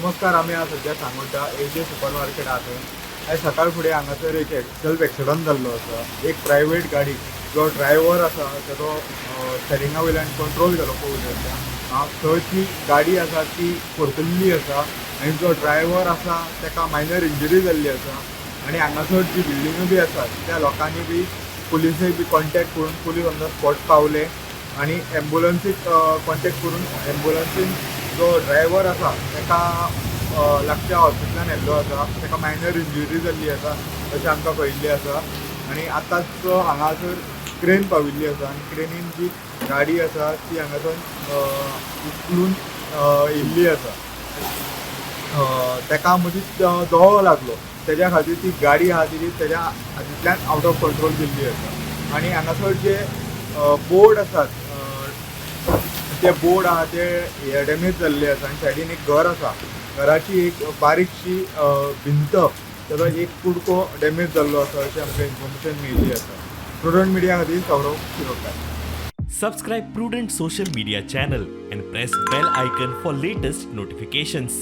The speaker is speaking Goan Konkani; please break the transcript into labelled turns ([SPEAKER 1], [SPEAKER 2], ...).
[SPEAKER 1] नमस्कार, आमी आज सध्या सांगोड्डा एजे सुपर मार्केट आहा थंय. आयज सकाळ फुडें हांगासर एक सेल्फ एक्सिडंट जाल्लो आसा. एक प्रायवेट गाडी, जो ड्रायव्हर आसा तेजो स्टेरिंगा वयल्यान कंट्रोल गेलो फोर व्हिलरच्या. थंय ती गाडी आसा ती परतल्ली आसा आनी जो ड्रायव्हर आसा ताका मायनर इंजरी जाल्ली आसा. आनी हांगासर जी बिल्डिंग्यो बी आसात, त्या लोकांनी बी पुलिसेक बी कॉन्टेक्ट करून पुलीस ऑन the spot पावले आनी एम्बुलन्सीक कॉन्टेक्ट करून एम्बुलन्सीन जो ड्रायव्हर आसा ताका लागच्या हॉस्पिटलान व्हेल्लो आसा. ताका मायनर इंजुरी जाल्ली आसा अशें आमकां कळिल्लें आसा. आनी आतांच हांगासर क्रेन पाविल्ली आसा आनी क्रेनीन जी गाडी आसा ती हांगासून उखलून येयल्ली आसा. ताका मदींच दोळो लागलो, तेज्या खातीर ती गाडी आहा ती तेज्या हातींतल्यान आवट ऑफ कंट्रोल गेल्ली आसा. आनी हांगासर जे बोर्ड आसात, ते बोर्ड आहा ते हे डॅमेज जाल्ले आसा. आनी सायडीन एक घर आसा, घराची एक बारीकशी भिंत, तेजो एक कुडको डॅमेज जाल्लो आसा अशें आमकां इन्फॉर्मेशन मेळिल्ली आसा. प्रुडंट मिडिया खातीर Sourav Shirodkar.
[SPEAKER 2] Subscribe Prudent Social Media channel and press bell icon for latest notifications.